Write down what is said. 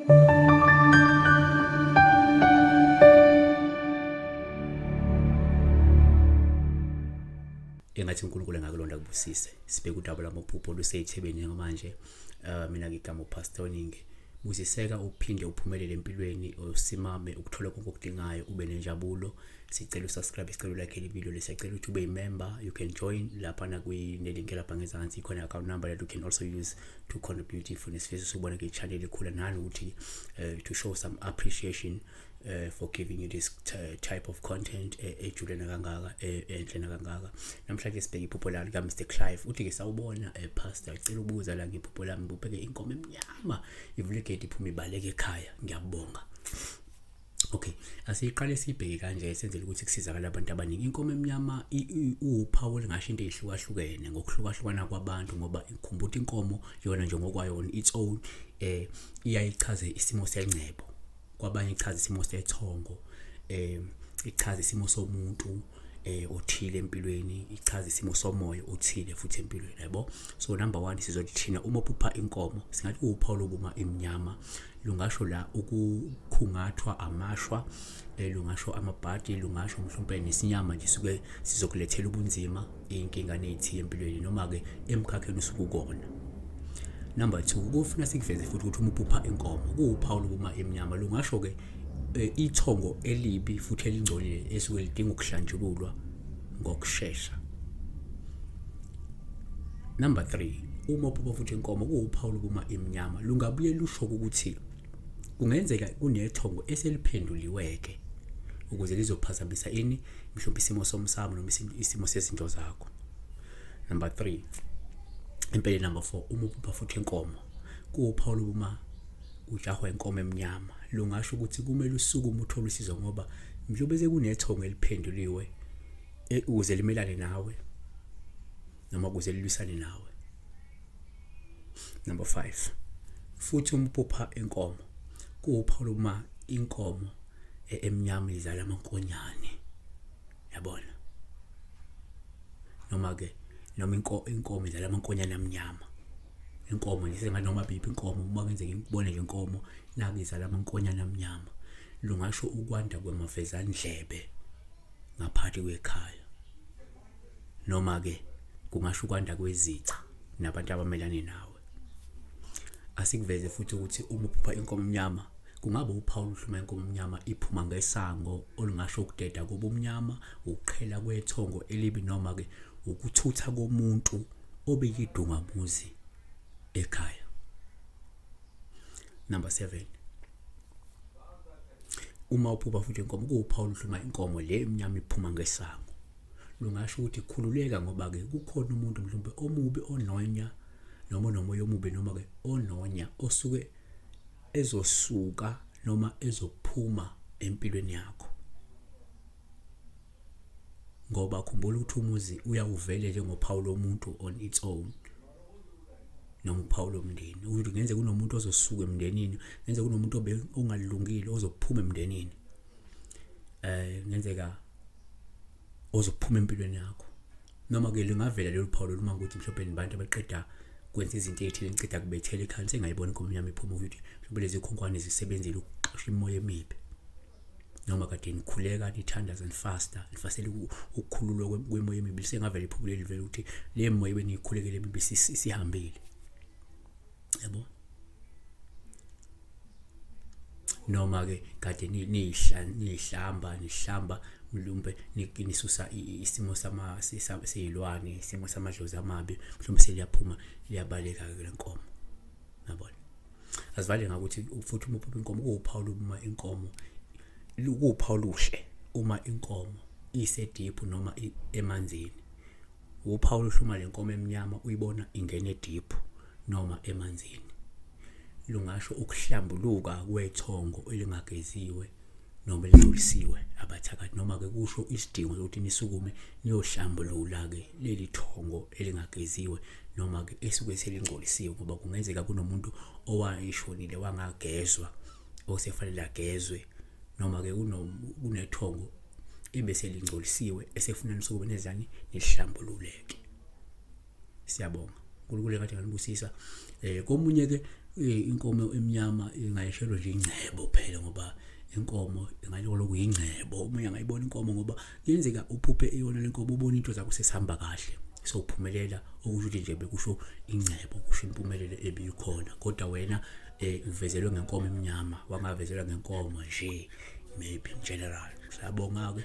Engathi uNkulunkulu engakulonda kubusise. Sibheke udaba lwamaphupho oluseyithebeni njengamanje. Mina ngigama uPastor Oningi. Busiseka uphinde uphumelele empilweni, usimame ukuthola konke okudingayo, ube nenjabulo. Sicela usubscribe, sicela ulike le video, lesicela ukuthi ube member. You can join lapha na kwi-link lapha ngezansi, ikhona account number that you can also use to contribute if unesifiso sokubona ke channel ikhula, nanokuthi to show some appreciation for giving you this type of content ejulene kangaka, enhle kangaka. Namhlanje sibheke iphupho lami ka Mr Clive. Uthi ke sawubona pastor, cela ubuza la ngephupho lami, ngibheke inkomo emnyama ivule igate iphuma ibaleke ekhaya. Ngiyabonga. Okay, asiqale sibheke kanje senzele ukuthi kusizakala abantu abaningi. Inkomo emnyama uphawu lingasho into ezihlukahlukene ngokuhlukahlukana kwabantu, ngoba ikhumbula inkomo yona nje ngokwayo on its own iyayichaze isimo sengcebo, kwabanye ichaza isimo sethongo, ichaza isimo somuntu othile empilweni, ichaza isimo somoya othile futhi empilweni, yabo. So number 1 sizothi thina uma uphupha inkomo singathi uphawu lobuma emnyama, lungasho la ukukhungathwa amashwa, lungasho amabhadi, lungasho mhlawumbe nesinyama nje suke sizokulethela ubunzima, inkinga nezithiye empilweni noma ke emkhakheni usukukona. Number 2, kufuna sikuveze futhi ukuthi uma uphupha inkomo kuwuphawu lobuma emnyama, lungasho ke ithongo elibi futhi elingcolile esuke lidinga ukuhlanjululwa ngokushesha. Number 3, uma uphupha futhi inkomo kuwuphawu lobuma emnyama, lungabuye lusho ukuthi kungenzeka kunethongo eseliphenduliweke ukuze lizophazamisa ini mhlawumbe isimo somsamo noma isimo sezinto zakho. Number 3, impela number 4, uma uphupha futhi inkomo kuwuphawu lobuma ujahwa inkomo emnyama, lungasho ukuthi kumele usukume uthole usizo, ngoba mhlawumbe sekunethongo eliphenduliwe ukuze limelane nawe noma ukuze lilwisane nawe. Number 5, futhi uma uphupha inkomo kuwuphawu lobuma inkomo emnyama izala amankonyane, yabona, noma ke noma inkomo izala amankonyane amnyama. Inkomo nje sengathi noma biphi inkomo, uma kwenzeka ngibone nje inkomo naku izala amankonyane amnyama, lungasho ukwanda kwamavezandlebe ngaphakathi kwekhaya, noma ke kungasho ukwanda kwezitha nabantu abamelane nawe. Asikuveze futhi ukuthi uma uphupha inkomo emnyama kungaba uphawu oluhluma inkomo emnyama iphuma ngesango, olungasho ukudeda kobumnyama, ukuqhela kwethongo elibi, noma ke ukuthutha komuntu obeyidungamuzi ekhaya. Number 7, uma uphupha futhi inkomo kuwuphawu oluhluma inkomo le emnyama iphuma ngesango, lungasho ukuthi khululeka, ngoba ke kukhona umuntu mhlawumbe omubi ononya noma nomoya omubi noma ke ononya osuke ezosuka noma ezophuma empilweni yakho, ngoba khumbula ukuthi umuzi uyawuvele njengophawu lomuntu on its own noma uphawu lomndeni. Ukuthi kungenzeka kunomuntu ozosuka emndenini, kungenzeka kunomuntu ongalungile ozophuma emndenini, kungenzeka ozophuma empilweni yakho, noma ke lingavela lolu phawu lolu ukuthi mhlawumbe nibantu abaqeda kwenza izinto ezithile, niceda kubethela ekhaya, sengayibona inkomo emnyama iphuma, ukuthi mhlawumbe lezi khonkwane zisebenzile ukuxosha imoya emibi, noma kade nikhuleka nithandaza nifasta nifasele ukukhululwa kwemoya emibi, sengavela iphupho leli vele ukuthi le moya ebeniyikhulekele emibi sihambile, yabo. Noma ke kade nihlamba mhlawumbe nisusa isimo seyilwane, isimo samadlozi amabi, mhlawumbe seliyaphuma liyabaleka ke lenkomo, yabona. Asivale ngakuthi futhi uma uphupha inkomo kuwuphawu lobuma inkomo, kuwuphawu luhle uma inkomo isediphu noma emanzini. Uphawu luhluma lenkomo emnyama uyibona ingene ediphu noma emanzini, lungasho ukuhlambuluka kwethongo elingageziwe noma elingcolisiwe abathakathi, noma ke kusho isidingo sokuthi nisukume niyohlambulula ke leli thongo elingageziwe noma ke esuke selingcolisiwe, ngoba kungenzeka kunomuntu owayeshonile wangagezwa osefanele agezwe, noma ke kunethongo ebese lingcolisiwe esefuna nisukume nezani nihlambululeke. Siyabonga. uNkulunkulu engathi nganibusisa. Komunye ke inkomo emnyama ingayishelwa nje ingcebo phela, ngoba inkomo ingaloko kuyingcebo. Omunye angayibona inkomo, ngoba kuyenzeka uphuphe iyona lenkomo, ubone into zakho sesihamba kahle, sowuphumelela, okusho ukuthi nje bekusho ingcebo, kusho impumelelo ebikhona. Kodwa wena uvezelwe ngenkomo emnyama, wangavezelwa ngenkomo nje maybe in general. Siyabonga ke.